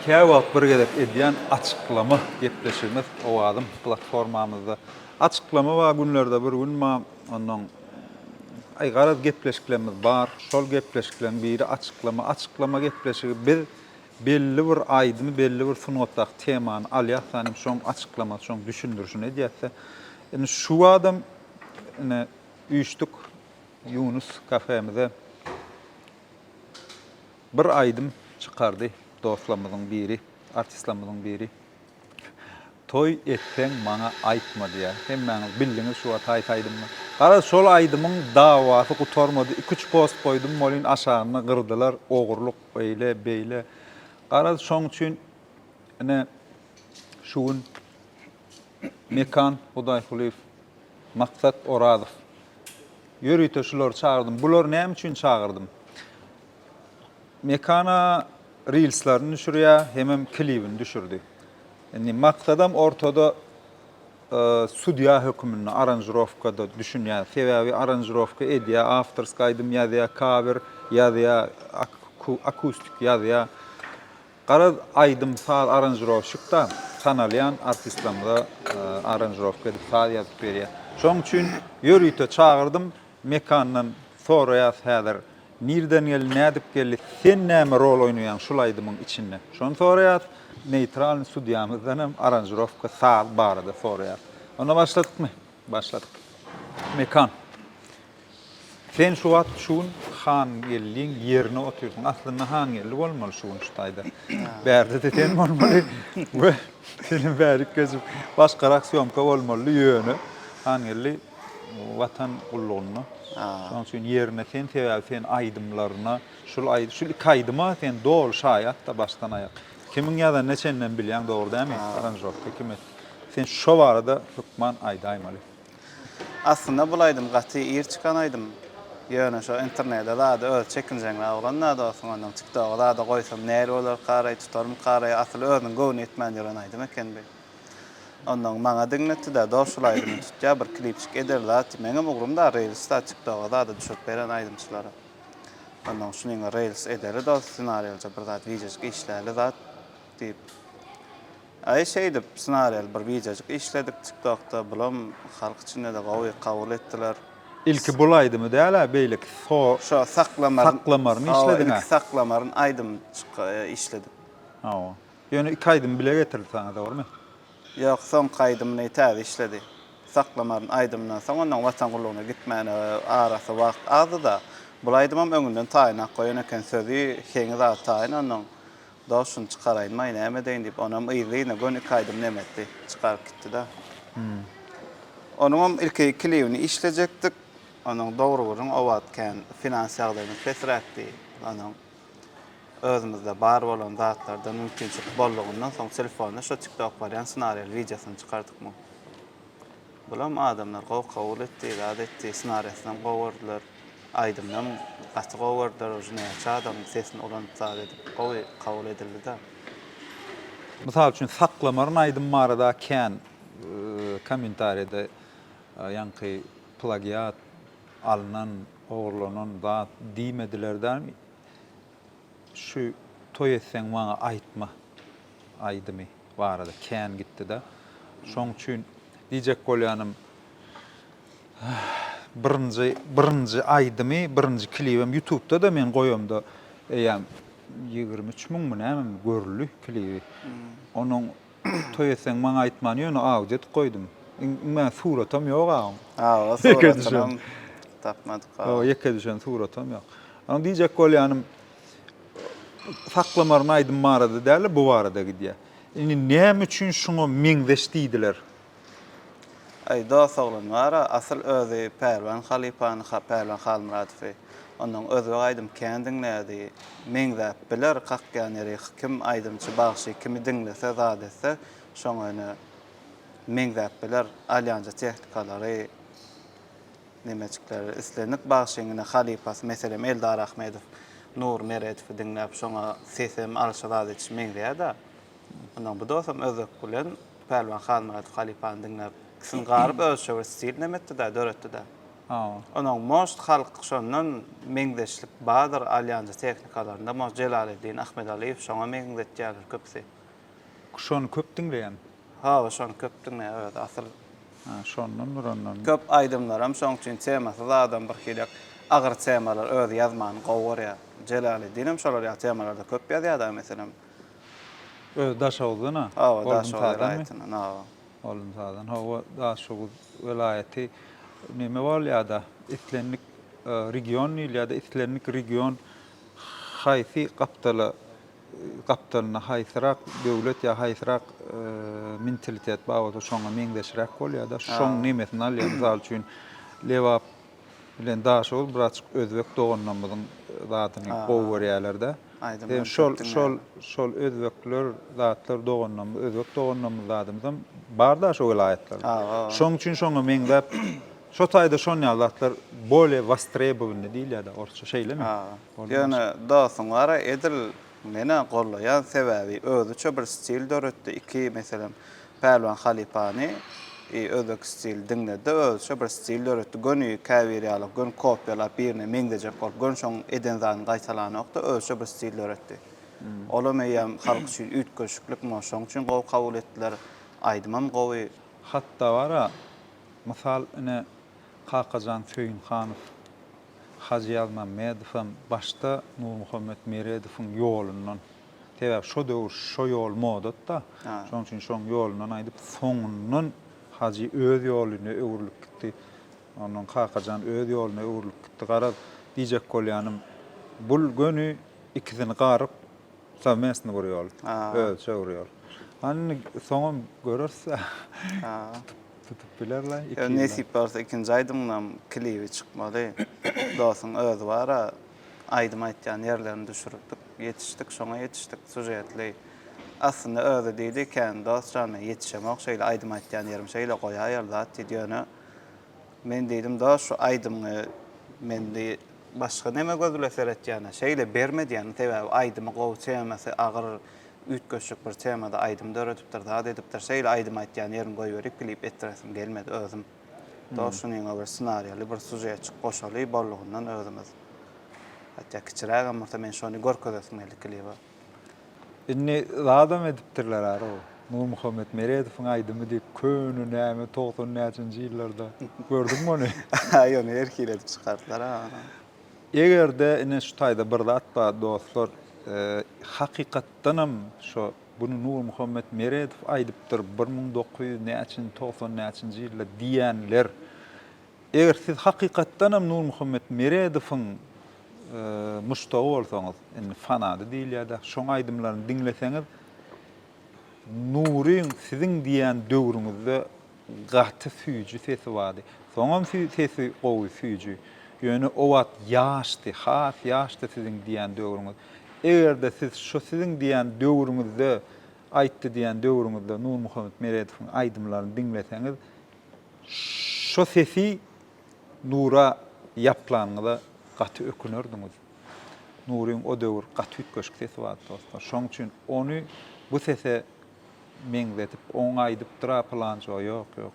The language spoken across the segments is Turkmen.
Käwagt bir gezek edýän açyklama gepleşigimiz Owazym platformamyzda. Açyklama bar günlerde bir gün bar onnoň aý garaz gepleşiklerimiz bar. Şol gepleşikleriň biri açyklama. Açyklama gepleşigi biz belli bir aýdymy belli bir sungatdaky temany alýas hem şoň açyklamasy şoň düşündirişini edýäs-de. Indi şu adam ine üýşdük Ýunus kafemize. Bir aýdym çykardy dostlarymyzyň biri, artistlerimiziň biri. Toý etseň maňa aýtma diýýär. Hemmäňiz bildiňiz şu wagt haýsy aýdymyny. Garaz şol aýdymyň dawasy gutarmady. Iki-üç post goýdum welin aşagynda gyrdylar, ogurlyk eýle, beýle. Garaz şoň üçin ine şu gün Mekan Hudaýkulyýew, Maksat Orazow Ýörite şulary çagyrdym. Bulary näme üçin çagyrdym? Mekana rilslaryny düşürýär, hemem klibini düşürdi. Indi maksadam ortada sudýa höküminde aranžirowkada düşünýär. Sebäbi aranžirowka edýär, awtorskiý aýdym ýazýar, kawer ýazýar, akustik ýazýar. Garaz aýdym saz aranžirowşikda tanalýan artistlerimize aranžirowka edip saz ýazyp berýär. Şoň üçin ýörite çagyrdym Mekandan soraýas häzir nirden geldi nädip geldi sen näme rol oýnaýaň şul aýdymyň içinde şony soraýas neýtralnyý sudýamyzdan hem aranžirowka saz barada soraýas. Onda başladykmy? Başladyk. Mekan. Sen şu wagt şu gün Hangeldiň ýerine otyrsyň. Aslynda Hangeldi bolmaly şu gün şu taýda. Bärde-de sen bolmaly we senem bärik geçip başgarak sýomka bolmalydy ýöne Hangeldi Watan gullugynda. Şonuň üçin ýerine sen sebäbi sen aýdymlaryna şul aý şul iki aýdyma sen doly şaýat-da başdan aýak. Kimiň ýazanyna çenlem bilýäň dogry dälmi? Aranžirowka kim etdi? Sen şo barada hökman aýdaýmaly. Aslynda bul aýdym gaty ir çykan aýdym. Ýöne şo internede zady özi çekinjeňräk oglan-da dostuň onnoň tiktoga zada goýsam nähili bolarkaraý tutarmykaraý asyl özüniň göwni ýetmän ýören aýdym eken bi. Onnoň maňa diňletdi-dä dos şul aýdymy tutýa bir klipçik edeli zat diýip meňem ugrym da reels da tiktoga zada düşürip beren aýdymçylara. Onnoň şunyňa reels edeli dos ssenariýalyja bir zat wideojyk işläli zat diýip. Aý şeýdip ssenariýaly bir wideojyk işledik tiktokda bulam halk içindede gowy kabul etdiler. Ilki bul aýdymy däl-ä beýleki so Şo saklamaryn saklamaryn işlediň-ä. Ilki saklamaryn aýdym işledik. Hawa. Ýöne iki aýdymy bile getirdi saňa dogrymy? Ýok soňky aýdymyny täze işledi. Saklamaryn aýdymyndan soň ondan watan gullugyna gitmäne arasy wagt azdy-da. Bul aýdymam öňünden taýynap goýan eken sözi heňi zady taýyn ondan. Dos şuny çykaraýynmaý näme edeýin diýip onam yzly-yzyna göni iki aýdym neme etdi çykaryp gitdi-de. Onuňam ilki klibini işlejekdik. Onuň dogry gürrüň o wagt kän finans ýagdaýymyz pesräkdi. Onuň özümizde bar bolan zatlardan mümkinçilik bollugyndan soň telefonda şo tiktok barýan ssenariýaly wideosyny çykardyk muň. Bulam adamlar gowy kabul etdi, zat etdi, ssenariýasynam gowy gördüler. Aýdymynam gaty gowy gördüler, uje näçe adam sesini ulanyp zat edip gowy kabul edildi-de. Mysal üçin saklamaryn aýdym barada kän kommentariýada ýaňky plagiat, alnan, ogurlanan zat diýmediler-de şu toý etseň maňa aýtma aýdymy barada kän gitdi-de. Şoň üçin diýjek bolýanym Birinji birinji aýdymy, birinji klibem ýutubda-da men goýamda eýýäm 23 müňmi nämemi görüldi klibi. Onuň toý etseň maňa aýtman ýöne audio edip goýdum. Iň suratam ýok agam. Hawa, suratynam tapmadyk. Hawa, ýeke düşen suratam ýok. Onuň diýjek bolýanym saklamaryn aýdym barada däl-de bu barada gidýär. Indi näme üçin şuňa meňzeş diýdiler? Aý dos oglan bara asyl özi Pälwan halypany Pälwan Halmyradowy ondan özbek aýdym kän diňlärdi meňzäp biler kakýan ýeri kim aýdymçy bagşy kimi diňlese zat etse şoňa ine meňzäp biler alýanja tehnikalary nemejikleri islendik bagşyň ine halypasy meselem Eldar Ahmedow Nury Meredowy diňläp şoňa sesem alşy zat edişi meňzeýärda Ondan bu dostam özbek bilen Pälwan Halmyradow halypany diňläp, ikisini garyp özçe bir stil neme etdi-dä, döretdi-dä. Hawa. Onuň most halk şondan meňzeşlik bardyr alýanja tehnikalarynda most Jelaleddin Ahmedalyýew şoňa meňzetýärler köpüsi. Şony köp diňleýän. Hawa şony köp diňleýär özi asyl. Ha şondandyr ondan. Köp aýdymlaram şoň üçin temasyz adam bir hili agyr temalar özi ýazmany gowy görýär. Jelaleddinem şolar ýaly temalarda köp ýazýar da meselem. Özi Daşoguzdan a? Hawa Daşoguz welaýatyndan hawa. Oldumsazdan hawa Daşoguz welaýaty neme bolýada islendik region diýilýada islendik region haýsy gapdala gapdalynda haýsyrak döwlet ýa haýsyrak mentalitet bar bolsa şoňa meňzeşräk bolýada şoň nemesini alýar mysal üçin Lebap bilen Daşoguz birazjyk özbek doganlarymyzyň zadyny gowy görýärlerde. Aýdymlaryny Şol köp şol diňleýärler. şol özbekler zatlar doganlarymyz özbek doganlarymyz zadymyzam bar-da şo welaýatlarda. Hawa. Şoň üçin şoňa meňzäp şo taýda şon ýaly zatlar bolýa wostrebowanyý diýilýär-de orsça şeýlemi? Hawa. Ýöne dostuň bar-a edil men-ä gollaýan sebäbi özüçe bir stil döretdi iki meselem Pälwan halypany i özbek stil diňledi-de özüçe bir stil döretdi göni käbir ýaly göni kopýalap birine meňzejek bolup göni şoň eden zadyny gaýtalanokda özüçe bir stil döretdi. Olam eýýäm halk üçin üýtgeşiklik mo şoň üçin gowy kabul etdiler aýdymam gowy. Hatda bara mysal ine Kakajan Söýünhanow, Hajy Ýazmämmedowam başda Nurmuhammet Meredowyň ýolundan Sebäbi şo döwür şo ýol modada. Şonuň üçin şoň ýolundan aýdyp, soňundan Hajy öz ýoluna öwrülip gitdi. Ondan Kakajan öz ýoluna öwrülip gitdi. Garaz, diýjek bolýanym, bul göni ikisini garyp, sowmestny bir ýol. Özüçe bir ýol. Hany indi soňam göreris-dä. Tutup bilerler iki ýyldan. Nesip bolsa ikinji aýdymyňam klibi çykmaly. Dostuň özi bar-a. Aýdym aýtýan ýerlerini düşüripdik. Ýetişdik, şoňa ýetişdik, sýužetli. Aslynda özi diýdi, kän dost jan men ýetişemok, şeýle aýdym aýtýan ýerim şeýle goýaýaly zat diýdi. Ýöne men diýdim, dost şu aýdymyňy men diý başga neme göz bile seretýän-ä, şeýle berme diýýän. Sebäbi aýdymy gowy temasy agyr, üýtgeşik bir temada aýdym döredipdir, zat edipdir. Şeýle aýdym aýtýan ýerini goýberip klip etdiresim gelmedi özüm. Dost şunyňa bir ssenariýaly bir sužetjik goşaly bollugyndan özümiz. Hatda kiçirägem bolsa men şony görkezesim geldi klibe. Indi zadam edipdirler arow. Nurmuhammet Meredowyň aýdymy diýip köne näme 90 näçinji ýyllarda. Gördüňmi ony? Aý ony her hili edip çykardylar a ony. Egerde ine şu taýda bir zat bar dostlar hakykatdanam şo Buny Nurmuhammet Meredow aýdypdyr 1900 näçinji, 90 näçinji ýylda diýenler. Eger siz hakykatdanam Nurmuhammet Meredowyň muşdagy bolsaňyz, indi fanady diýilýär-dä, şoň aýdymlaryny diňleseňiz, Nuryň siziň diýen döwrüňizde gaty süýji sesi bardy. Soňam sesi gowy, süýji. Ýöne o wagt ýaşdy, has ýaşdy siziň diýen döwrüňiz. Eger-de siz şo siziň diýen döwrüňizde, aýtdy diýen döwrüňizde Nurmuhammet Meredowyň aýdymlaryny diňleseňiz, şo sesi Nura ýaplanyňyza gaty ökünerdiňiz. Nuryň o döwür gaty üýtgeşik sesi bardy dostlar. Şoň üçin ony bu sese meňzedip, oň aýdypdyr-a pylança, ýok, ýok.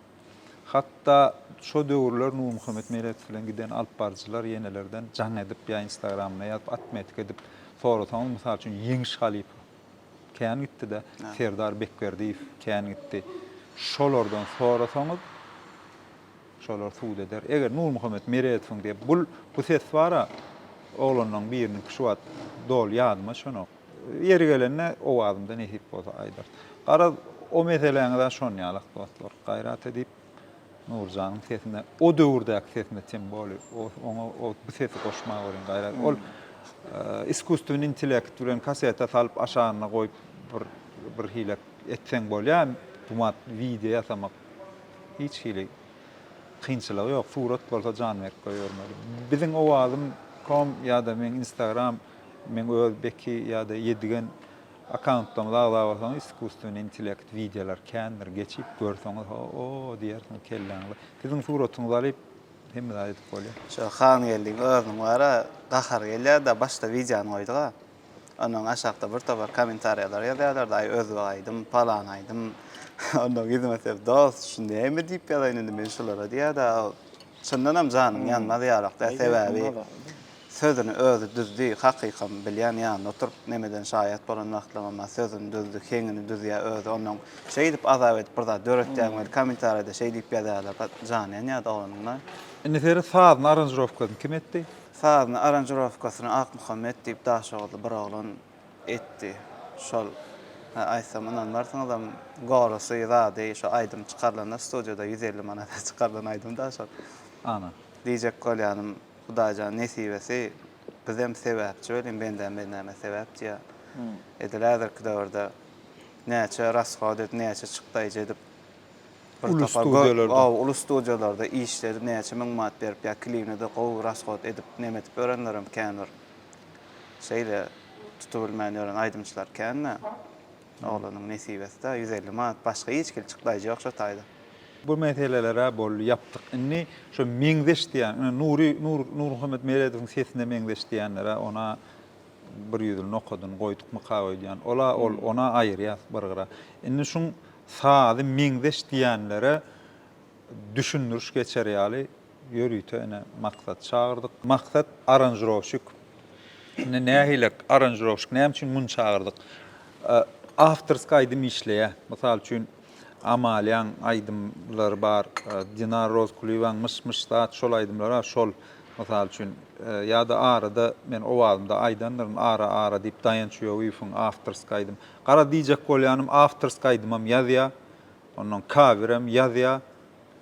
Hatda şo döwürler Nurmuhammet Meredow bilen giden alypbaryjylar ýenelerden jaň edip ýa instagramyna ýazyp otmetka edip sorasaňyz mysal üçin Ýeňiş halypa kän gitdi-de, Serdar Bekberdiýew kän gitdi. Şolardan sorasaňyz şolar subut eder. Eger Nurmuhammet Meredowyň diýip bul bu ses bar-a oglanlaryň biriniňki şu wagt doly ýadyma düşenok. Ýeri gelende owazymda nesip bolsa aýdarys. Garaz o meseläňiz-ä şonýalak dostlar. Gaýrat edip Nurjanyň sesine o döwürdäki sesine tem boli oňa o bu sesi goşmaga görüň gaýrat. Ol iskusstweniý intellekt bilen kaseta salyp aşagyna goýup bir bir hile etseň bolýar. Bu mat wideo ýasamak hiç hili kynçylygy ýok. Surat bolsa jan berip goýbermeli. Biziň owazym kom ýa-da meň instagram Meň öz Beki ýa-da Ýedigen akkauntlarymyza agza bolsaňyz iskusstweniý intellekt wideolar kändir geçip görseňiz ho-o diýersiňiz kelläňize siziň suratyňyzy alyp hemme zat edip bolýar. Şo Hangeldiň özüniň bara gahary gelýärde başda wideony goýduga. Ondan aşakda bir topar kommentariýalar ýazýarlarda aý özbek aýdym palan aýdym. Ondan ýüzüme serip dost şu näme diýip ýazaýyn indi men şulara diýýärde. Çyndanam janyň ýanmaz ýalak däl sebäbi sözüni özi düzdi hakykam bilýän ýanynda oturyp nemeden şaýat bolan wagtlamam sözüni düzdi heňini düzýä özi onnoň şeýdip azap edip bir zat döretýäň weli kommentariýada şeý diýip ýazýarlar jany ýanýada oglanyň-da. Indi seret sazyny aranžirowkasyny kim etdi? Sazyny aranžirowkasyny Akmuhammet diýip daşoguzly bir oglan etdi. Şol aýtsam ynanmarsyňyzam golosy zady şo aýdym çykarylanda studiýada 150 manada çykarylan aýdym da şol. Ana. Diýjek bolýanym Hudaýjan nesibesi bizem sebäpçi welin bendäm bendäme sebäp diýýär. Edil häzirki döwürde näçe rashod edip näçe çykdaýjy edip bir Uly topar studiýalarda. Hawa uly studiýalarda işledip näçe müň manat berip ýa klibine-de gowy rashod edip neme edip ýörenlerem kän bir. Şeýle tutubilmän ýören aýdymçylar kän-de. Oglanyň nesibesi-dä, 150 manat, başga hiç hili çykdaýjy ýok şo taýda. Bu meseleler-ä boldy, ýapdyk. Indi şo meňzeş diýýän, ine Nury, Nur, Nurmuhammet Meredowyň sesine meňzeş diýýänler-ä ona bir ýüzli nokadyny goýdukmyka öýdýän. Ol-a ol, ona aýyrýas bir gyra. Indi şuň sazy meňzeş diýýänlere düşündiriş geçer ýaly Ýörite ine Maksat çagyrdyk. Maksat aranžirowşik. Indi nähilek aranžirowşik näme üçin muny çagyrdyk? Awtorskiý aýdym işleýär. Mysal üçin Amalyýaň aýdymlary bar, Dinar Rozkulyýewaň myş-myş zat şol aýdymlary bar, şol mysal üçin ýa-da arada men owazymda aýdandyryn ara-ara diýip Daýanç Uýawyýewiň awtorskiý aýdym. Garaz diýjek bolýanym awtorskiý aýdymam ýazýar, ondan kawerem ýazýar.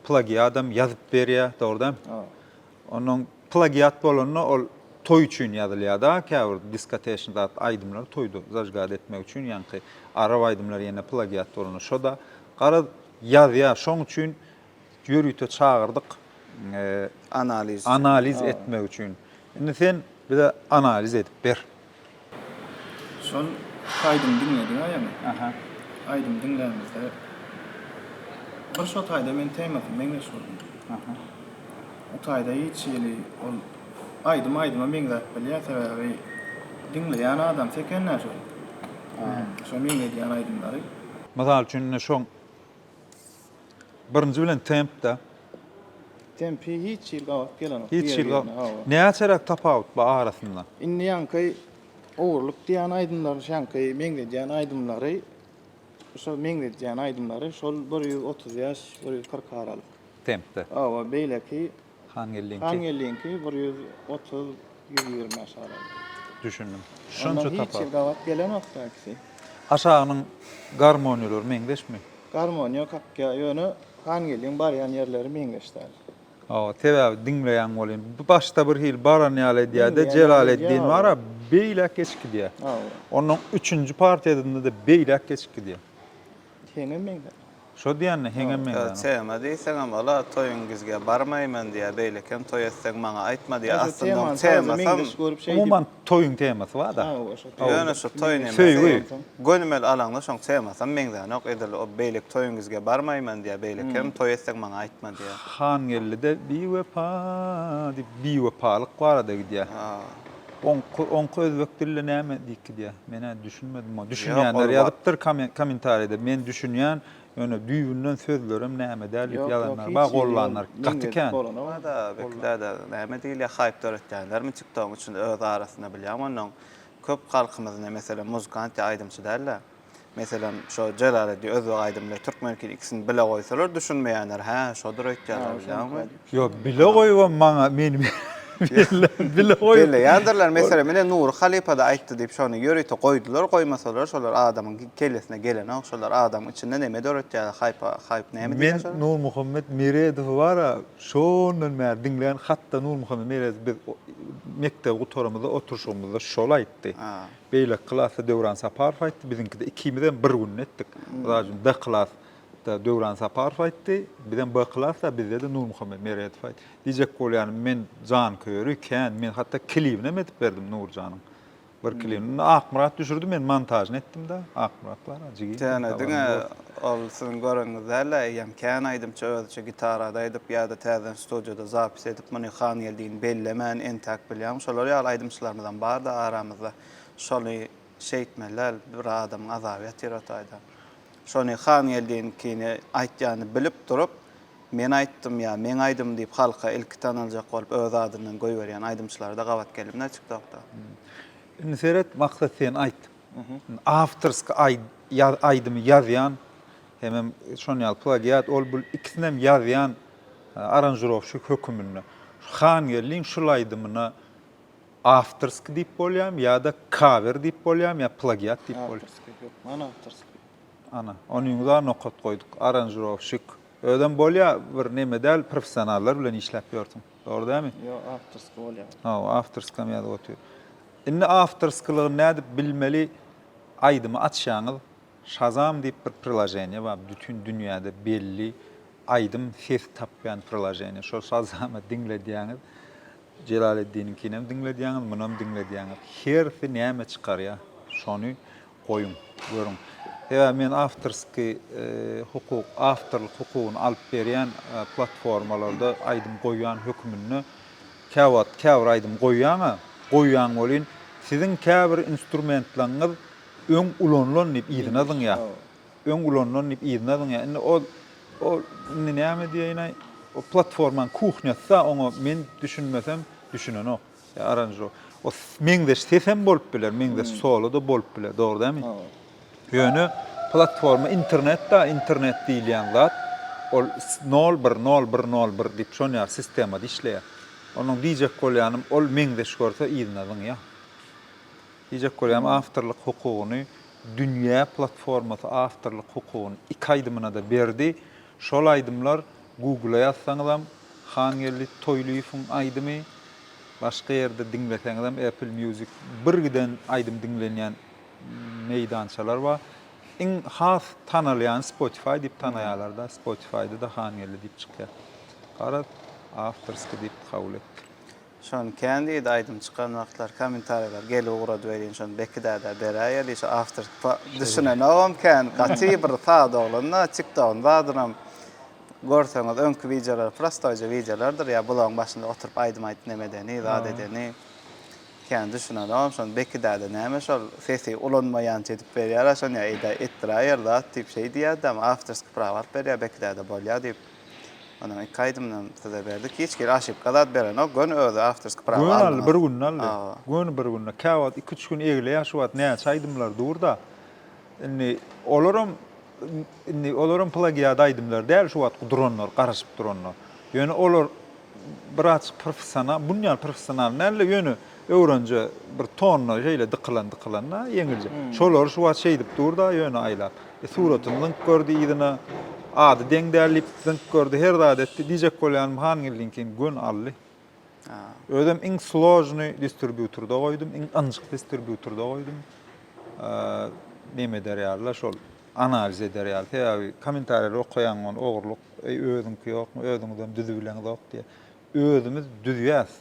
Plagiadam ýazyp berýär, dogry dämi? Onnoň plagiat bolanda ol toý üçin ýazylýar-da, käbir diskoteşny zat aýdymlar toýda zažgat etmek üçin, ýaňky arap aýdymlary ýene plagiat bolanda şo-da. Garaz, ýazýar, şoň üçin ýörite çagyrdyk. Analiz. Analiz etmek üçin. Indi sen bize analiz edip ber. Şol aýdymy diňledik aýamy. Aha. Aýdymy diňlämizde bir şo taýda men temasy meňzeş gördüm. Aha. O taýda hiç hili ol aýdym aýdyma meňzäp bilýär sebäbi diňleýän adamsy eken-dä şol. Şo meňzedýän aýdymlary. Mysal üçin indi şoň Birinji bilen tempde. Tempi hiç hili gabat gelenok. Hiç hili gabat. Näçeräk tapawut bar arasynda? Indi ýaňky ogurlyk diýýän aýdymlary, şaňky meňzedýän aýdymlary, şol meňzedýän aýdymlary şol 135, 140 aralyk. Tempde. Hawa, beýleki Hangeldiňki. Hangeldiňki 130, 125 aralyk. Düşündim. Şonça Ondan hiç tapawut. hili gabat gelenok da ikisi. Aşagynyň garmoniýalary meňzeşmi? Garmoniýa kakýar, ýöne Hangeldiň barýan ýerleri meňzeş däl. Hawa, sebäbi diňleýäň welin, başda bir hili baran ýaly edýär-de, Diňleýän ýaly Jelaleddin edýär, bar-a, beýläk geçip gidýär. Hawa. Onnoň üçünji partiýasynda-da beýläk geçip gidýär. Heňem meňzänok. Şo diýende heňem meňzänok. Tema diýseňem ola toýuň gizge barmaýman diýýär, beýlekem toý etseň maňa aýtma diýýär. Aslynda oň temasam Umuman toýuň temasy bar-da. Ýöne şo toý nemesi Söýgi. Gönümel alaňda şoň temasam meňzänok edil o beýleki toýuň gizge barmaýman diýýär, beýlekem toý etseň maňa aýtma diýýär. Hangeldide biwepa diýip biwepalyk barada gidýär. Oňky oňky özbek dilinde näme diýip gidýär? Men-ä düşünmedim oňa. Düşünýänler ýazypdyr kommentariýada. Men düşünýän, ýöne düýbünden sözlerem näme däl diýip ýazanlar bar, gollanlar gaty kän. Bar-da, Bekdäde, näme diýilýär, haýp döretýänlermi TikTogyň içinde öz arasynda bilýäňmi onnoň köp halkymyz ine meselem muzykant ýa aýdymçy däl-de. Meselem, şo Jelaleddin özbek aýdymy bilen türkmenikini ikisini bile goýsalar düşünmeýänler, hä, şodur öýtýärler bilýäňmi? Ýok, bile goýubam maňa meni bile goýup. Belleýändirler. Meselem, ine Nury halypa-da aýtdy diýip şony ýörite goýdular, goýmasalar şolar adamyň kellesine gelenok, şolar adamyň içinde neme döretýärler, haýpa, haýp näme diýýär şolar? Men Nurmuhammet Meredowy bar-a, şondan bäri diňleýän, hatda Nurmuhammet Meredow biz mekdebi gutaramyzda oturyşygymyzda şol aýtdy. Beýleki klasda Döwran Saparow aýtdy, biziňkide ikimizem bir günde etdik. Mysal üçin, D klasda Döwran Saparow aýtdy, bizem B klasda, bizde-de Nurmuhammet Meredow aýtdy. Diýjek bolýanym, men janköýeri kän, men hatda klibinem edip berdim Nurjanyň. Bir klibini. Indi Akmyrat düşürdi, men montažyny etdim-de. Akmyrat bar-a, jigim. Ýöne diňe ol siziň göreniňiz däl-de, eýýäm kän aýdymçy özüçe gitarada aýdyp ýa-da täzeden studiýada zapis edip muny Hangeldini bellemän entäk bilýäňmi şolar ýaly aýdymçylarymyzam barda aramyzda şony şeýtmeli däl bir adamyň azaby ýatyr o taýda şony Hangeldinikini aýtýanyny bilip durup. Men aýtdym ýa meň aýdymym diýip halka ilki tanaljak bolup öz adyndan goýberýän aýdymçylara-da gabat geldim-dä TikTokda. Indi seret Maksat sen aýt. Awtorskiý aýdymy ýazýan hemem şon ýaly plagiat ol bul ikisinem ýazýan aranžirowşik höküminde. Şu Hangeldiň şul aýdymyna awtorskiý diýip bolýarmy ýa-da kawer diýip bolýarmy ýa plagiat diýip bolýarmy? Awtorskiý hökman awtorskiý. Ana, onyňyza nokat goýduk. Aranžirowşik. Özem bolýa bir neme däl, professionallar bilen işläp ýörsüň. Dogry dälmi? Ýok, awtorskiý bolýar. Hawa, awtorskam ýazyp otyr. Indi awtorskilygy nädip bilmeli? Aýdymy açýaňyz, Shazam diýip bir priloženiýe bar, bütin dünýäde belli aýdym ses tapýan priloženiýe. Şol Shazama diňledýäňiz. Jelaleddiniňkinem diňledýäňiz, munam diňledýäňiz. Hersi näme çykarýar, şony goýuň, görüň. Sebäbi men awtorskiý hukuk, awtorlyk hukugyny alyp berýän platformalarda aýdym goýýan höküminde käwagt käbir aýdym goýýaň-a, goýýaň welin, siziň käbir instrumentlaryňyz öň ulanylan diýip yzyna zyňýar. Öň ulanylan diýip yzyna zyňýar. Indi ol, ol indi näme diýeýin-aý, o platformaň kuhnýasy-da oňa men düşünmesem düşünenok. Aranžo. O meňzeş sesem bolup biler, meňzeş solo-da bolup biler, dogry dälmi? Ýöne platforma internet-da, internet diýilýän zat ol nol bir, nol bir, nol bir diýip şon ýaly sistemada işleýär. Onuň diýjek bolýanym ol meňzeş görse yzyna zyňýar. Diýjek bolýanym awtorlyk hukugyny dünýä platformasy awtorlyk hukugyny iki aýdymyna-da berdi. Şol aýdymlar Google-a ýazsaňyzam Hangeldi Toýlyýewiň aýdymy, başga ýerde diňleseňizem Apple Music bir giden aýdym diňlenýän meýdançalar bar. Iň has tanalýany Spotify diýip tanaýarlar-da, Spotify-da-da Hangeldi diýip çykýar. Garaz, awtorskiý diýip kabul etdi. Şony kän diýdi aýdym çykan wagtlar kommentariýalar gelip ugrady welin şony Beki dädä beräýeli şo awtorski düşünenogam kän gaty bir sada oglan-da tiktogyň zadynam Görseňiz öňki wideolar prostoýja wideolardyr ýa bulagyň başynda oturyp aýdym aýdyp neme edeni zat edeni kän düşünenogam şony Beki däde näme şol sesi ulanmaýança edip berýärä şony ýa edä etdiräýer zat diýip şeý diýýädäm awtorskiý prawa alyp berýär Beki däde bolýa diýip onuň iki aýdymynam size berdik hiç hili aşypka zat berenok göni özi awtorskiý prawa Göni aldy bir günde aldy göni bir günde käwagt iki üç gün egleýär şu wagt näçe aýdymlar durda indi olaram Indi olaram plagiat aýdymlar däl şu wagtky duranlar, garaşyp duranlar. Ýöne olar birazjyk professional, bun ýaly professional däl-de, ýöne öwrenje bir tonna şeýle dykylan dykylan-da ýeňilje. Şolary şu wagt şeýdip dur-da ýöne aýlap. E, suratyny zyňyp gördi yzyna, ady deň däl diýip zyňyp gördi, her zat etdi. Diýjek bolýanym Hangeldiňkini göni aldy. Özem iň složnyý distribýutorda goýdum, iň ynjyk distribýutorda goýdum. Neme eder ýaly-la şol analiz eder ýaly. Sebäbi kommentariýalary okaýaň ony ogurlyk, eý özüňki ýokmy, özüňizem düzübileňizok diýýär. Özümiz düzýäs.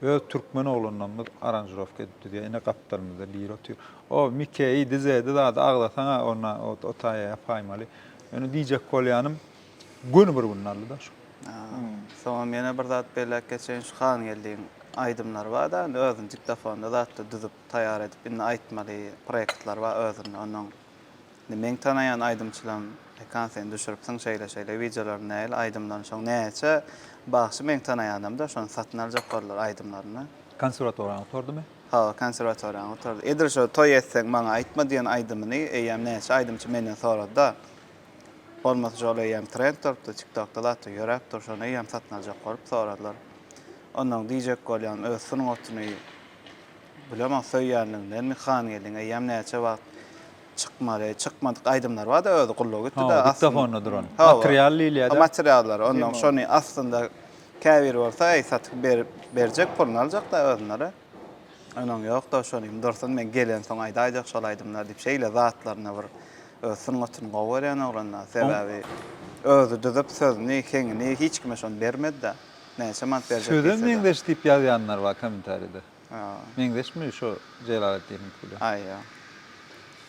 Öz türkmen oglanlarymyz aranžirowka edip düzýär. Ine gapdalymyzda biri otyr. O Mikeýi, Dizedi zady agzasaň-a onda o taýa ýapaýmaly. Ýöne diýjek bolýanym göni bir günde aldy-da şu. Soňam ýene bir zat belläp geçeýin, şu Hangeldiň aýdymlary bar-da, indi özüni diktofonda zatda düzüp, taýýar edip, indi aýtmaly proýektleri bar özünde. Onuň indi meň tanaýan aýdymçylarym, Ekan sen düşüripsiň şeýle-şeýle wideolaryny nähili aýdymlaryny, şoň näçe bagşy meň tanaýanymda şony satyn aljak boldular aýdymlaryny. Konserwatoriýany gutardymy? Hawa, konserwatoriýany gutardy. Edil şo Toý etseň maňa aýtma diýen aýdymyny eýýäm näçe aýdymçy menden sorady-da. Bolmasa şol eýýäm trend bolupdy tiktokda zatda ýöräp dur şony eýýäm satyn aljak bolup soradylar. Onnoň diýjek bolýan öz sungatyny bilemok söýýänligindenmi Hangeldiň eýýäm näçe wagt çykmaly çykmadyk aýdymlary barda özi gulluga gitdida Hawa diktofonda duran. Material diýilýärde. Materiallar onnoň şony aslynda käbiri bolsa eý satyp berip berjek puluny aljakda özünlere. Onuň ýok-da şonym dursun men gelensoň aýdaýjak şol aýdymlary diýip şeýle zatlaryna bir öz sungatyny gowy görýän oglan-da. Sebäbi özi düzüp sözüni, heňini hiç kime şony bermedi-de. Näçe manat berjek Sözem diýse-de. meňzeş diýip ýazýanlar bar kommentariýada. Meňzeşmi şo Jelaleddiniňki bilen? Aý ýok.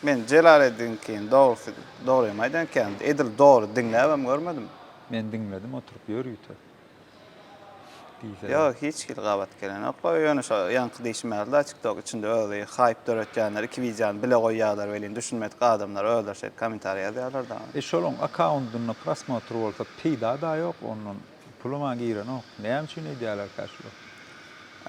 Men Jelaleddiniňkini dogrusy dogrymy aýdan kän edil dogry diňläbem görmedim. Men diňledim oturyp ýörite. diýse. Ýok, hiç hili gabat gelenok. Ýöne şo ýaňky diýşim ýaly-da TikTok içinde özi haýp döretýänler iki wideony bile goýýarlar welin düşünmedik adamlar özleri şeýdip kommentariýa ýazýarlar-da. E şolaň akkaundynda prosmotr bolsa peýda-da ýok ondan pulama girenok. Näme üçin edýärlerkä şular?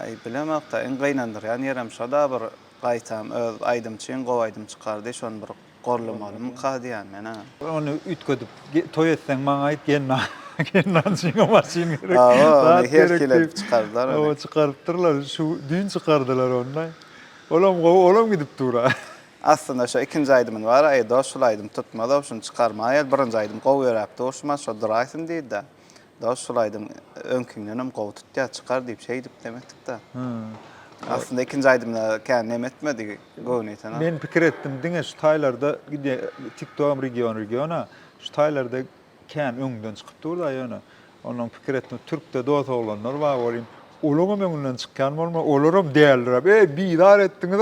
Aý bilemok-da iň gynandyrýan ýerem şo-da bir gaýtam öz aýdymçyň gowy aýdym çykardy şony bir Goldamalymyka diýýän men-ä. Ony üýtgedip toý etseň maňa aýt gelnanjyňa maşyn gerek. Hawa ony her hili edip çykardylar ony. Hawa çykarypdyrlar şu düýn çykardylar ony. Olam gowy olam gidip dur-a. Aslynda şo ikinji aýdymyny bar-a eý dos şul aýdym tutmaz-ow şuny çykarmaýaly birinji aýdym gowy ýöräp dur şumat şo duraýsyn diýdi-de. Dos şul aýdym öňkiňdenem gowy tutýar çykar diýip şeýdip neme etdik-de. Aslynda ikinji aýdymda kän neme etmedi göwni ýetenok. Men pikir etdim diňe şu taýlarda gidýär tiktogam region regiona şu taýlarda kän öňden çykyp durda ýöne ondan pikir etdim türkde dos oglanlar bar welin olaňam öňünden çykýan bolma olaram däldirap eý bizar etdiňiz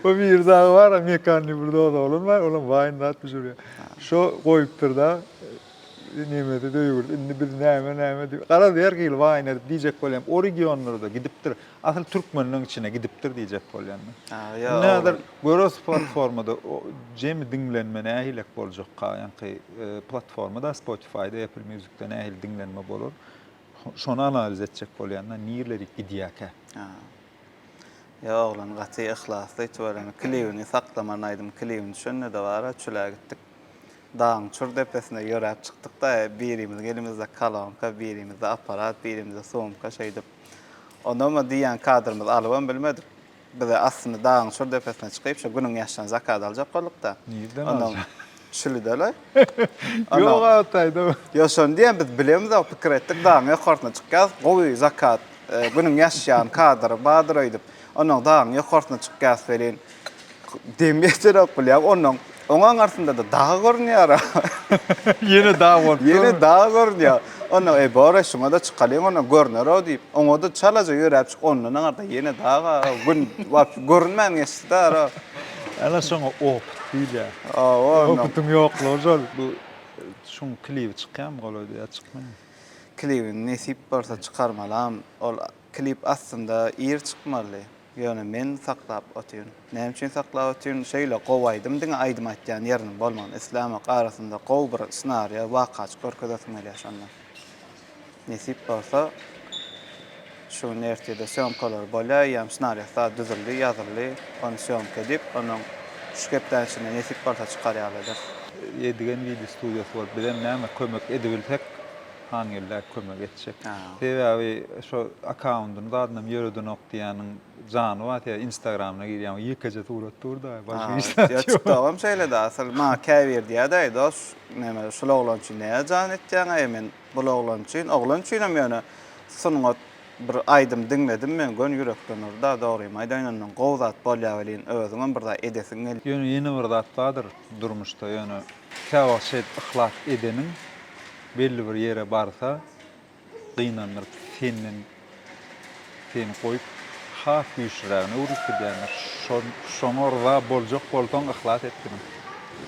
o bir dagy bar mekan diýip bir dos oglan bar olam waýn zat düşürýär şo goýupdyrda Nemesi döýgürdi. Indi biz näme näme diýip. Garaz her hili waýn edip diýjek bolýan. O regionlarda gidipdir. Asyl türkmenleň içine gidipdir diýjek bolýan men. Indi häzir göreris platformada jemi diňlenme nähilek boljakka ýaňky platformada Spotify-da Apple Music-de nähili diňlenme bolar. Şony analiz etjek bolýan-da nirlerik gidýäkä. Ýa oglan gaty yhlasly tüweleme klibini saklaman aýdym klibini düşende-de bar-a çüle gitdik. Dagyň çür depesine ýöräp çykdyk-da, birimiziň elimizde kolonka, birimizde apparat, birimizde sumka şeýdip. Onam diýýän kadrymyzy alybam bilmedik. Bize aslynda dagyň çür depesine çykyp, şo günüň ýaşdan zakaz aljak bolduk-da. Nirden aljak? Çülüde-le. Ýok Altaýda. Ýok, şony diýýän, biz bilemizok, pikir etdik, dagyň ýokarsyna çykýas, gowy zakaz, günüň ýaşýan kadry bardyr öýdüp. Onnoň dagyň ýokarsyna çykýas welin, Dem ýetenok bilýäň, onnoň oň aňyrsynda-da dag görünýär. Ýene dag bolup dur. Ýene dag görünýär. Onnoň eý bor-eý şuňa-da çykalyň onnoň görner-ow diýip, oňa-da çalaja ýöräp çyk, ondan aňyrda ýene dag-a, gün wapşe görünmän geçdi-de ara. Ana şoňa opyt diýilýär. Hawa, onnoň. Opytyň ýoklugy şol. Bu şuň klibi çykýarmy golaýda ýa çykmaýarmy? Klibini nesip bolsa çykarmalam. Ol klip aslynda ir çykmaly. Ýöne men saklap otyryn. Näme üçin saklap otyryn? Şeýle gowy aýdym, diňe aýdym aýtýan ýeriniň bolmagyny islämok. Arasynda gowy bir ssenariýa, wakaçyk görkezesim gelýär şonda. Nesip bolsa, şu gün ertirde sýomkalar bolýar, eýýäm ssenariýasy zat düzüldi, ýazyldy. Ony sýomka edip, onnoň şu hepdäniň içinde nesip bolsa çykar ýaly ederis. Ýedigen wideo studiýasy bolup bizem näme kömek edibilsek Hangeldä kömek etjek. Sebäbi şo akkaundyny zadynam ýöredenok diýýäniň jany bar sebäbi instagramyna girýäň ýekeje surat durda başga hiç zat ýok. Tiktogam şeýlede asyl maňa käbir diýýädäý dos neme şul oglan üçin näme jan etýäňaý men bul oglan üçin oglan üçinem ýöne sungat bir aýdym diňledim men göni ýürekden urda dogrymy aýdaýyn ondan gowy zat bolýa welin özüňem bir zat edesiň gelýär. Ýöne ýene bir zat bardyr durmuşda ýöne käwagt şeýdip yhlas edeniň Belli bir ýere barsa gynandyryp senden seni goýup has güýçlirägine öwrülip gidýändir. Şoňa rza boljak bolsaň yhlas etginiň.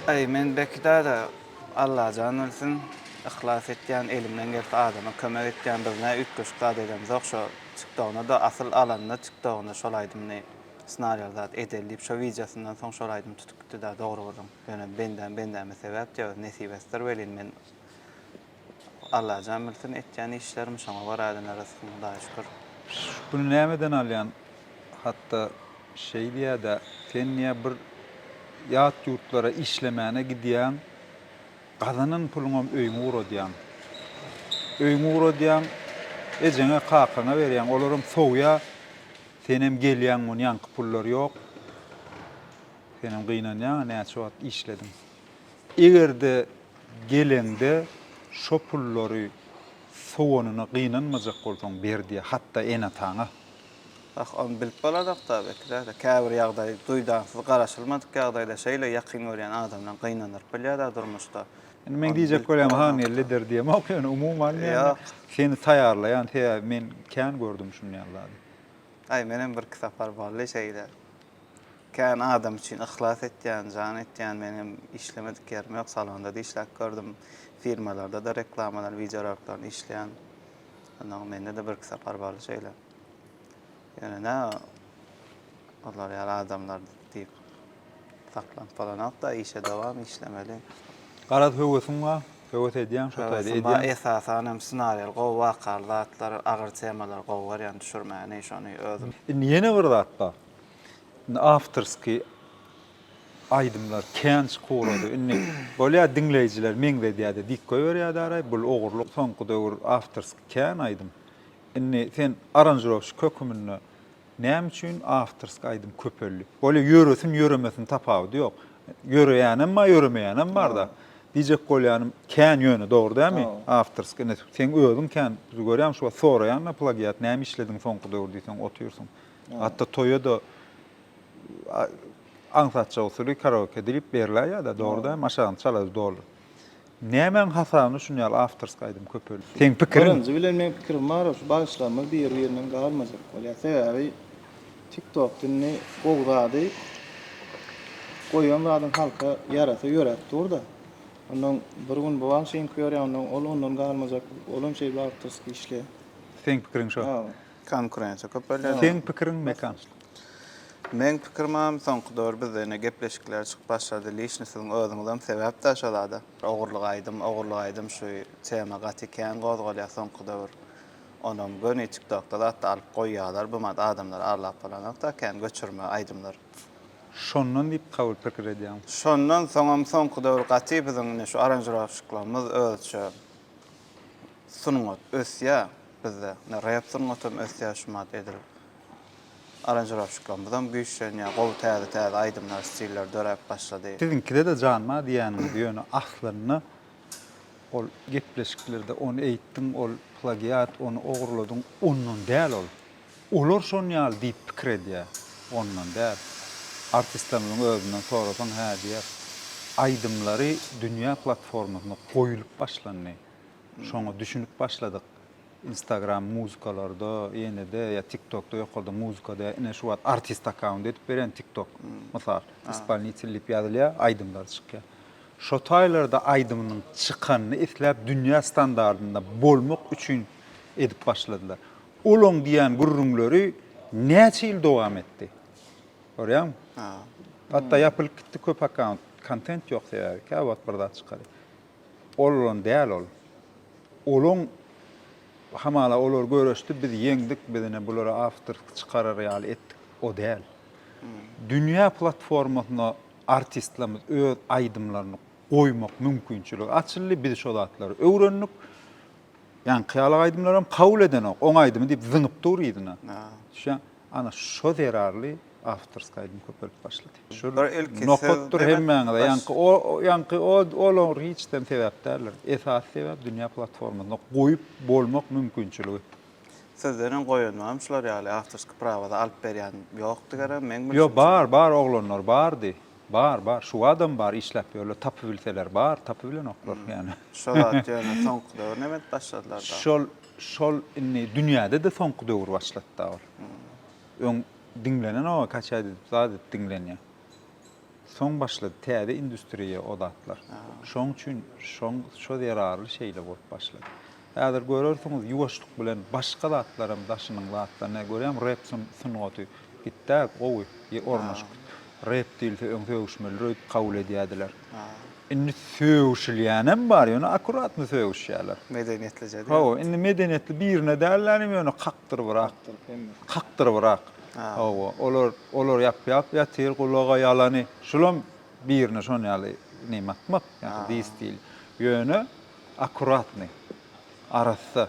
Aý men Beki dada Allajan bilsin yhlas etýän elimden gelse adama kömek etýän biz nä üýtgeşik zat edemzok şo tiktogynada asyl alanda tiktogynda şol aýdymyny snarýaly zat edeli diýip şo wideosyndan soň şol aýdym tutup gitdi da dogry gürrüň ýöne bendäm bendäme sebäp diýýär nesibesidir welin men Allajan bilsin etýän işlerim şoňa görä-de rysgym Hudaýa şükür. Buny nämeden alýan hatda şeý diýýädä sen diýýä bir ýat ýurtlara işlemäne gidýäň gazanan puluňam öýüňe ugradýaň öýüňe ugradýaň ejeňe kakaňa berýäň olaram sowýa senem gelýäň muny ýaňky pullar ýok senem gynanýaňa näçe wagt işlediň. Eger-de geleňde şo pullary sowanyna gynanmajak bolsaň ber diýýär, hatda ene-ataňa. Ah, ony bilip bolanok-da, Bekir-däde. Käbir ýagdaý duýdansyz, garaşylmadyk ýagdaýda şeýle ýakyn görýän adamdan gynandyryp bilýär-dä durmuşda. Indi meň diýjek bolýanym Hangeldi eder diýemok, ýöne umuman diýende seni taýýarlaýan, sebäbi men kän gördüm şuny ýaly zady. Aý, menem birki sapar boldy şeýle. Kän adam üçin yhlas etýän, jan etýän, menem işlemedik ýerim ýok, salonda-da işläp gördüm, firmalarda-da reklamalar, wideoroliklaryny işleýän. Ondan mende-de birki sapar boldy şeýle. Ýöne nä olar ýaly adamlar diýip saklanyp bolanok-da, işe dowam, işlemeli. Garaz höwesiň bar, höwes edýäň şo taýda Höwesim bar, edýäň. esasan hem ssenariýaly gowy wakaly zatlar, agyr temalary gowy görýän düşürmäni, şony özüm. Indi ýene bir zat bar. Indi awtorskiý aýdymlar kän çykyp ugrady. Indi bolýa diňleýjiler meňzedýäde diýip goýberýädaraý, bul ogurlyk soňky döwür awtorskiý kän aýdym. Indi sen aranžirowşik höküminde näme üçin awtorskiý aýdym köpeldi? Bolýa ýöresin ýöremesin tapawudy ýok. Ýöreýänem bar ýöremeýänem barda. Diýjek bolýanym kän ýöne dogry dälmi? Awtorskiý indi seň özüň kän görýän şu wagt soraýan-da plagiat näme işlediň soňky döwür diýseň otyrsyň. Hatda toýa-da aňsatja usuly karaoke diýlip berläýýär-de, dogry dälmi? Aşagyny çalady doly. Nämäň hasabyna şuny ýaly awtorskiý aýdym köpeldi? Seň pikiriň? Birinji bilen meň pikirim bar, şu bagşylarymyz bir-birinden galmajak bolýar. Sebäbi TikTokda indi gowy zady goýan zadyň halka ýarasa ýöräp dur-da. Ondan bir gün bu bagşyňky ýörýär, ondan ol ondan galmajak bolup, olam şeýle awtorskiý işleýär. Seň pikiriň şo? Hawa. Konkurensiýa köpelýär. Seň pikiriň Mekan? Meň pikirimem soňky döwür bizde ine gepleşikler çykyp başlady. Lişni siziň özüňizem sebäp-dä şo zada. Ogurlyk aýdym, ogurlyk aýdym şu tema gaty kän gozgalýar soňky döwür. Onam göni tiktokda zatda alyp goýýarlar. Bu mat adamlar arlap bolanok-da kän göçürme aýdymlar. Şondan diýip kabul pikir edýäň. Şondan soňam soňky döwür gaty biziň ine şu aranžirowşiklarymyz özüçe Sungat ösýär bizde. Ine rep sungatam ösýär şumat edil. Aranžirowşiklarymyzam güýçlenýär. Gowy täze-täze aýdymlar, stiller döräp başlady. Siziňkide-de jan bar diýýäniňiz ýöne aslynda ol gepleşiklerde ony eýtdiň ol plagiat ony ogurladyň ondan däl ol. Olar şon ýaly diýip pikir edýär ondan däl. Artistlerimiziň özünden sorasaň hä diýer. Aýdymlary dünýä platformasynda goýulyp başlandy. Şoňa düşünip başladyk. Instagram muzykalarda ýenede ýa tiktokda ýokarda muzykada ine şu wagt artist akkaunt edip berýän tiktok mysal ispolnitel diýip ýazylýar aýdymlary çykýar. Şo taýlarda aýdymynyň çykanyny isläp dünýä standardynda bolmak üçin edip başladylar. Olaň diýýän gürrüňleri näçe ýyl dowam etdi. Görýäňmi? Hatda ýapylyp gitdi köp akkaunt. Kontent ýok sebäbi. Käwagt bir zat çykarýar. Olan däl ol. Olaň hamala olar göreşdi biz ýeňdik biz ine bulara awtorsk çykarar ýaly etdik o däl. Dünýä platformasyna artistlerimiz öz aýdymlaryny goýmak mümkinçiligi açyldy biz şo zatlary öwrendik. Ýaňky ýaly aýdymlaram kabul edenok. Oň aýdymy diýip zyňyp dur yzyna. Düşýäň? Ana şo zerarly awtorskiý aýdym köpelip başlady. Şol Bir ilki söz nokatdyr demek hemmäňize. baş. Ýaňky o ýaňky o olar hiçden sebäp däldir. Esasy sebäp dünýä platformasynda goýup bolmak mümkinçiligi. Sizden öň goýan barmy şular ýaly awtorskiý prawada alyp berýän ýokdy gerek meň Ýok bilşimçe. bar bar oglanlar bardy. Bar bar şu wadam bar işläp ýörler tapybilseler bar tapybilenoklar ýani. Şo zat ýöne soňky döwür neme edip başladylar da. Şol şol indi dünýäde-de soňky döwür başlady-da ol. Öň diňlenenok kaçat edip zat edip diňlenýär. Soň başlady täze industriýa o zatlar. Şoň üçin şoň şo zerarly şeýle bolup başlady. Häzir görersiňiz ýuwaşlyk bilen başga zatlaram daşynyň zatlaryny görýäň rep sungaty gitdä gowy ornaşyp rep diýilse öň sögüşmelidir öýdüp kabul edýädiler. Indi sögüşilýänem bar ýöne akkuratny sögüşýärler. Medeniýetlije diýýär. Hawa indi medeniýetli birine dällänim ýöne kakdyrybrak. Kakdyrybrak. Hawa olar olar ýapýap ýatyr gulaga ýalany. Şulam birine şon ýaly neme atmak ýa diss diýil. Ýöne Akkuratny. Arassa.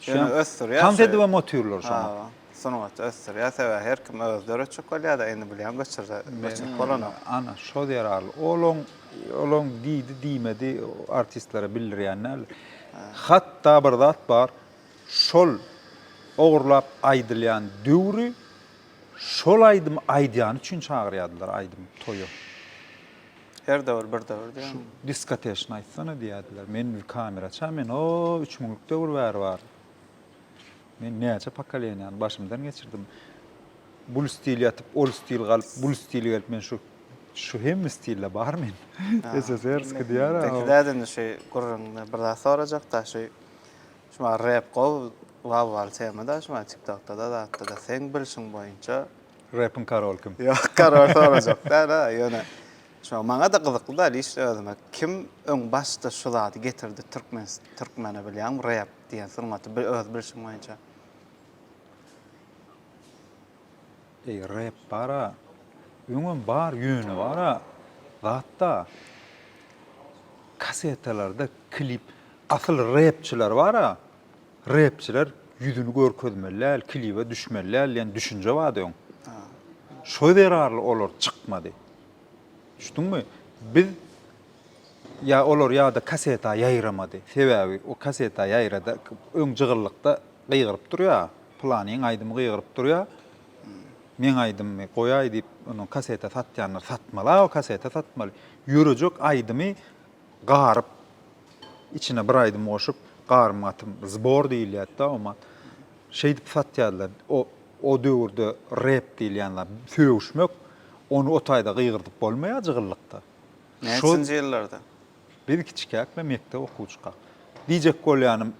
Ýöne ösdürýär. Tans edibem otyrlar şoňa. Hawa. Sungaty ösdürýär. Sebäbi her kim özi döretjek bolýar-da, indi bilýän göçürse, göçürip bolanok. Ana, şo zerarly. Olaň, olaň diýdi, diýmedi artistlere bildirýän däldir. Hatda bir zat bar, şol ogurlap aýdylýan döwri şol aýdymy aýdýany üçin çagyrýardylar aýdym toýa. Her döwür bir döwür diýýäňmi? Şu diskoteşni aýtsana diýýärdiler. Men kameraça men o üç müňlük döwür bäri bar. Men näçe pokoleniýany başymdan geçirdim. Bul stil ýatyp, ol stil galyp, bul stil gelip men şu şu hemme stilde bar men. SSR-skiý diýýär. Peki däde indi şu gürrüňde bir zat sorajak-da şu şu rep gowy. Wawwaly tema da şu TikTokda-da zatda-da. Seň bilşiň boýunça Repiň karoly kim? Ýok, karol sorajak däl-ä, ýöne şo maňa-da gyzykly däl iş özüme. Kim öň başda şu zady getirdi türkmen türkmene bilýäňmi rep diýen sungaty öz bilşiň boýunça? Eý rep bara öňem bar ýöne bara zatda kasetalarda klip asyl repçiler bara Repçiler ýüzüni görkezmeli däl, klibe düşmeli däl diýen düşünje bardy öň. Şo zerarly olar çykmady. Düşdüňmi? Biz ýa olar ýa-da kaseta ýaýramady. Sebäbi o kaseta ýaýrada öň jygyllykda gygyryp durýar. Pylanyň aýdymy gygyryp durýar. Meň aýdymymy goýaý diýip, onuň kaseta satýanlar satmaly-a o kaseta satmaly. Ýörejek aýdymy garyp Içine bir aýdym goşup, garym gatym zbor diýilýärdi-de oňa. Şeýdip satýardylar. O o döwürde rep diýilýän zat, sögüşmek, ony o taýda gygyrdyp bolmaýar jygyllykda. Näçinji ýyllarda? Biz kiçikäk we mekdep okuwçykak. Diýjek bolýanym,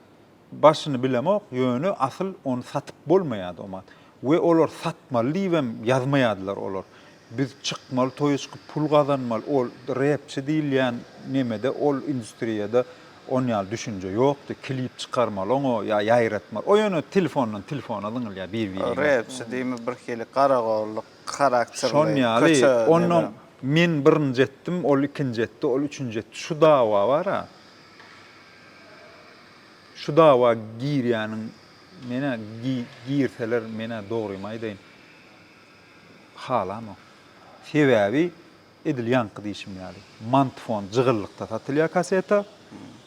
Başyny bilemok, ýöne asyl ony satyp bolmaýardy omat. We olar satmaly diýibem ýazmaýardylar olar. Biz çykmaly toýa çykyp pul gazanmaly, ol repçi diýilýän nemede ol industriýada on ýaly düşünje ýokdy, klip çykarmaly oňa ýa ýaýratmaly. O ýöne telefondan telefona zyňylýar bir-biriňe. Repçi diýme birhili garagolluk harakterli Şon ýaly, köçe onnoň neme. men birinji etdim, ol ikinji etdi, ol üçünji etdi şu dawa bar-a. Şu dawa girýäniň menä girseler menä dogrymy aýdaýyn halamok. Sebäbi edil ýaňky diýşim ýaly mantfon jygyllykda satylýar kaseta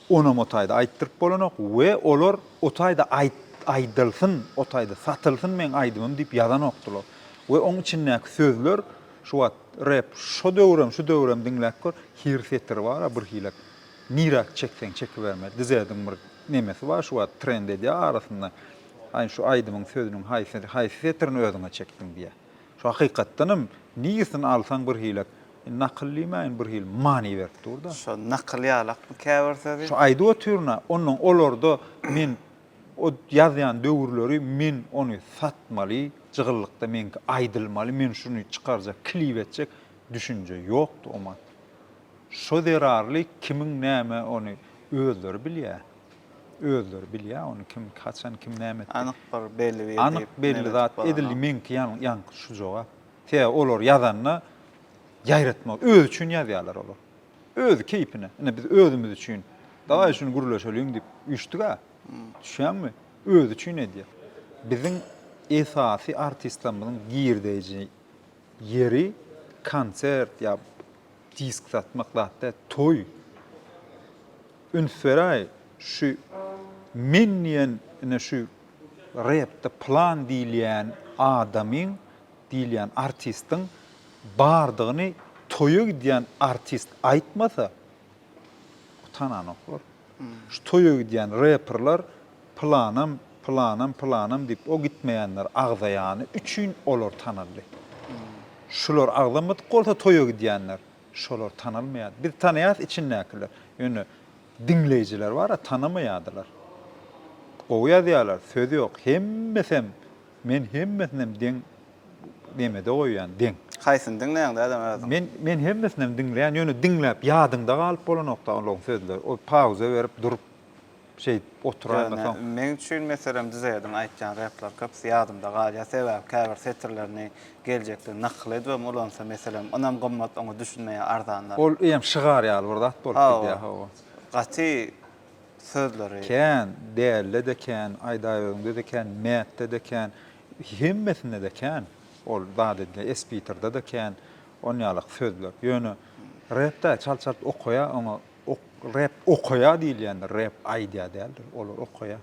onam o taýda aýtdyryp bolanok we olar o taýda aýdylsyn o taýda satylsyn meň aýdymym diýip ýazanokdylar we oň içindäki sözler şu wagt rep şo döwürem şu döwürem diňläp gör hir setiri bara birhilek Niräk çekseň çekibermeli. Dizediň bir nemesi bar şu wagt trend edýär arasynda. Aý şu aýdymyň sözüniň haýsy haýsy setirini özüňe çekdiň diýýär. Şu hakykatdanam niresini alsaň bir hili nakyl diýmäýin bir hili many berip dur-da. Şo nakyl ýalakmy käbir sözi? Şu aýdyp otyryn-a, onnoň olarda men o ýazýan döwürleri men ony satmaly, jygyllykda meňki aýdylmaly, men şuny çykarjak, klip etjek düşünje ýokdy omat. Şo zerarly kimiň näme ony özleri bilýä. Özleri bilýä ony kim haçan kim näme etdi. Anyk bir belli bir Anyk belli zat edil meňki ýaňky şu jogap. Sebäbi olar ýazanda ýaýratmak özi üçin ýazýarlar olar. Özi keýpine. Ine biz özümiz üçin dawaý şuny gürleşeliň diýip üýşdüg-ä. Düşýäňmi? Özi üçin edýär. Biziň esasy artistlerimiziň girdeýji ýeri konsert ýa Disk satmak zat däl, toý. Üns beräý, şu men diýen ine şu repde plan diýilýän adamyň, diýilýän artistiň bardygyny toýa gidýän artist aýtmasa, utananoklar. Şu toýa gidýän reperler pylanam, pylanam, pylanam diýip o gitmeýänler agzaýany üçin olar tanaldy. Şular agzamadyk bolsa toýa gidýänler, şolar tanalmaýardy. Biz tanaýas içindäkiler. Ýöne diňleýjiler bar-a tanamaýardylar. Gowy ýazýarlar, söz ýok. Hemmesem, men hemmesinem deň nemede goýýan, deň. Haýsyny diňleýäň dädem özüň? Men men hemmesinem diňleýän, ýöne diňläp ýadyňda galyp bolanokda olaryň sözleri. O pauza berip durup şeýdip oturaýmasaň. Ýöne meň üçin meselem Düzediň aýtýan repleri köpüsi ýadymda galýar. Sebäbi käbir setirlerini geljekde nakyl edibem ulansa meselem onam gymmat oňa düşünmeýär arzanlar. Ol eýýäm şygar ýaly bir zat bolup gidýär hawa. Gaty sözleri. Kän, dälde-de kän, aýdaýöziňde-de kän, mätde-de kän, hemmesinde-de kän ol zat edilýär, espiterde-de kän onýalak sözler. Ýöne repde çalt-çalt okaýar oňa Rep okaýar diýilýändir, rep aýdýar däldir. Olar okaýar.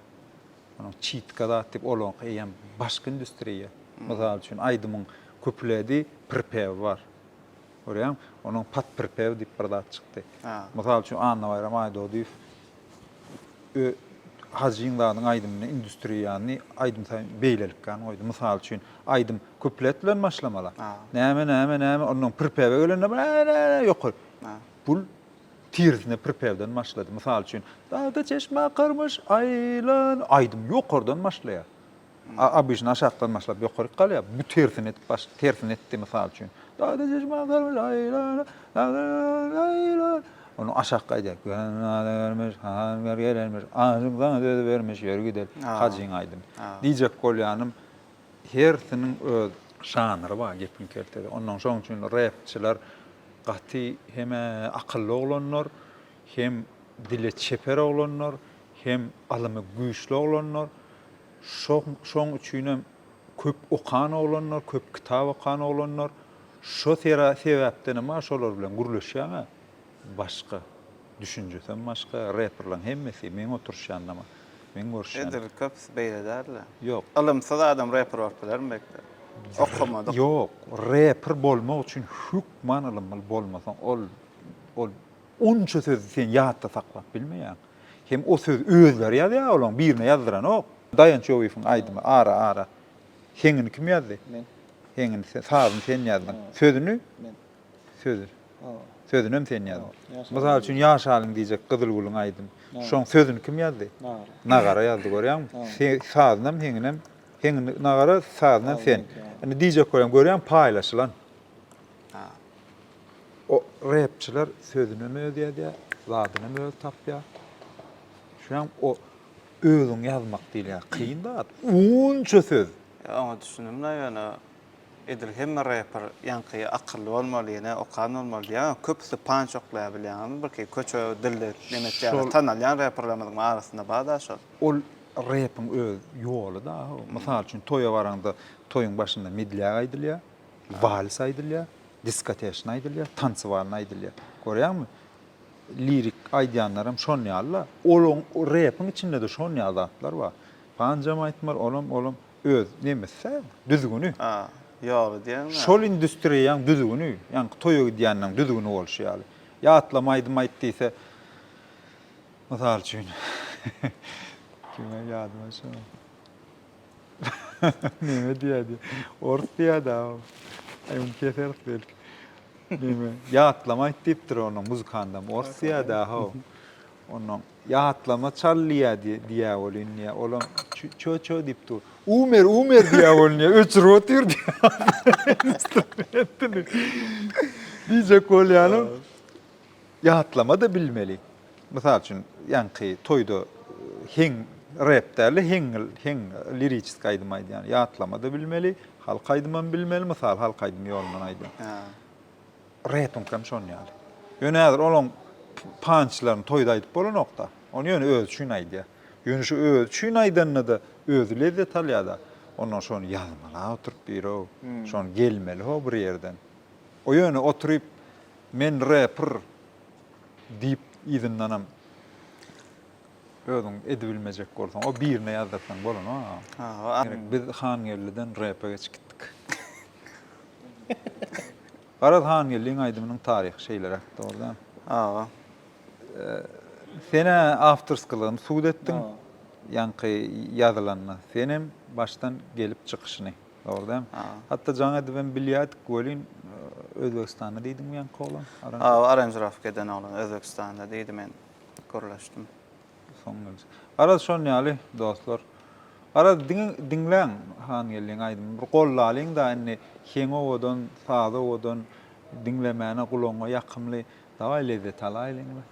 Onuň çitka zat diýip olaňky eýýäm başga industriýa. Mysal üçin aýdymyň kupledi, pripewi bar. Görýäňmi? Onuň podpripew diýip bir zat çykdy. Mysal üçin Annabaýram Aýdogdyýew ö Hajyň zadyň aýdymyny industriýany aýdym saýyn beýlelikgän goýdy. Mysal üçin aýdym kuplet bilen başlamaly. Näme näme näme onnoň pripewe gelende ýokary. Bul. Tirsine pripewden başlady. Mysal üçin, Dagda çeşme akarmyş, aýlan, aýdym ýokardan başlaýar. Obyçny aşakdan başlap ýokaryk galýar. Bu tersini edip baş, tersini etdi mysal üçin. Dagda çeşme akarmyş, aýlan, aýlan. Onu aşak gaýdýar. Görmüş, han gelenmiş, aşyk saňa söz bermiş, ýör gidel. Hajyň aýdymy. Diýjek bolýanym, Hersiniň öz žanry bar gepiň keltesi. Onnoň şoň üçin repçiler gaty hem-ä akylly oglanlar, hem dile çeper oglanlar, hem ylymy güýçli oglanlar. Şoň şoň üçinem köp okan oglanlar, köp kitap okan oglanlar. Şo sera sebäpdenem-ä şolar bilen gürleşýäň-ä. Başga. Düşünjesem başga. Reperleň hemmesi meň oturyşýanlama. Meň görüşýän. Edil köpüsi beýle däldi. Ýok. Ylymsyz adam reper bolup bilermi bekle? Okamadyk. Ýok. Reper bolmak üçin hökman ylymly bolmasaň ol ol onça sözi sen ýatda saklap bilmeýäň. Hem o sözi özleri ýazýar olaň birine ýazdyranok. Daýanç Ýowyýewiň aýdymy ara ara. Heňini kim ýazdy? Men. Heňini sen, sazyny sen ýazdyň. Sözüni? Men. Sözi. Sözünem sen ýazdyň. Mysal üçin Ýaşalyň diýjek Gyzylgülüň aýdymy. Şoň sözüni kim ýazdy? Nagara. Nagara ýazdy görýäňmi? Sazynam heňinem, heňini Nagara, sazynam sen. Indi diýjek bolýan görýäňmi paýlaşylan. O repçiler sözünem özi ýazýar, zadynam özi tapýar. Şuňam o özüň ýazmak diýilýär kyn zat. Onça söz. Oňa düşündim-de ýöne Edil hemme reper ýaňky akylly bolmaly ýene okan bolmaly diýýän köpüsi panç oklaýar bilýäňizmi birki köçe dilde neme etýärler tanalýan reperlerimiziň arasynda barda şol. Ol repiň öz ýoly da ho. Mysal üçin toýa baraňda toýuň başynda medlýak aýdylýar, wals aýdylýar, diskoteşny aýdylýar, tansywalny aýdylýar. Görýäňmi? Lirik aýdýanlaram şon ýaly-la. Olaň repiň içinde-de şon ýaly zatlar bar. Panjam aýtmaly, olam, olam. Öz nemesi, düzgüni. Ha, ýoly diýeňmi? Şol industriýaň düzgüni, ýaňky toýa gidýänleň düzgüni bolşy ýaly. Ýatlama aýdym aýt diýse, mysal üçin, kime ýadyma düşenok. Neme diýýär diýýär. Ors diýýär-dä o. Aý, ony keseris belki. Neme, ýatlama aýt diýipdir onuň muzykandam. Ors diýýär-dä, how. Onnoň Ýatlama çal diýýä diýýä welin diýýä. Olam çö çö diýip dur. Umer umer diýýä welin diýýä. Öçürip otyr diýýä. Instrumentini. Diýjek bolýanym ýatlama-da bilmeli. Mysal üçin, ýaňky toýda heň rep däl-de heň heň liriçeskiý aýdym aýdýan. Ýatlama-da bilmeli, halk aýdymam bilmeli, mysal halk aýdym ýolundan aýdýan. Repiňkem şon ýaly. Ýöne häzir olaň pançlaryny toýda aýdyp bolanokda. Ony ýöne özi üçin aýdýar. Ýöne şu özi üçin aýdanda-da özi lezzet alýar-da. Ondan şony ýazmaly-a oturyp biri-ow. Şony gelmeli-how bir ýerden. O ýöne oturyp men reper diýip yzyndanam özüň edibilmejek bolsaň, o birine ýazdyrsaň bolanok-a. Biz Hangeldiden repe geçip gitdik. Garaz Hangeldiň aýdymynyň taryhy şeýleräk dogry däl. Hawa. Sen-ä awtorskylygyny subut etdiň. Ýaňky ýazylanda. Senem başdan gelip çykyşyny. Dogry däl. Hatda jaň edibem bilýärdik welin Özbegistanda diýdiňmi ýaňky oglan? Hawa aranžirowka eden oglan Özbegistanda diýdi men gürleşdim. Soň Garaz şon ýaly dostlar. Garaz diňe diňläň Hangeldiň aýdymyny bir gollalyň-da indi heňi owadan, sazy owadan, diňlemäne gulagyňa ýakymly. Dawaý lezzet alaýlyň-la.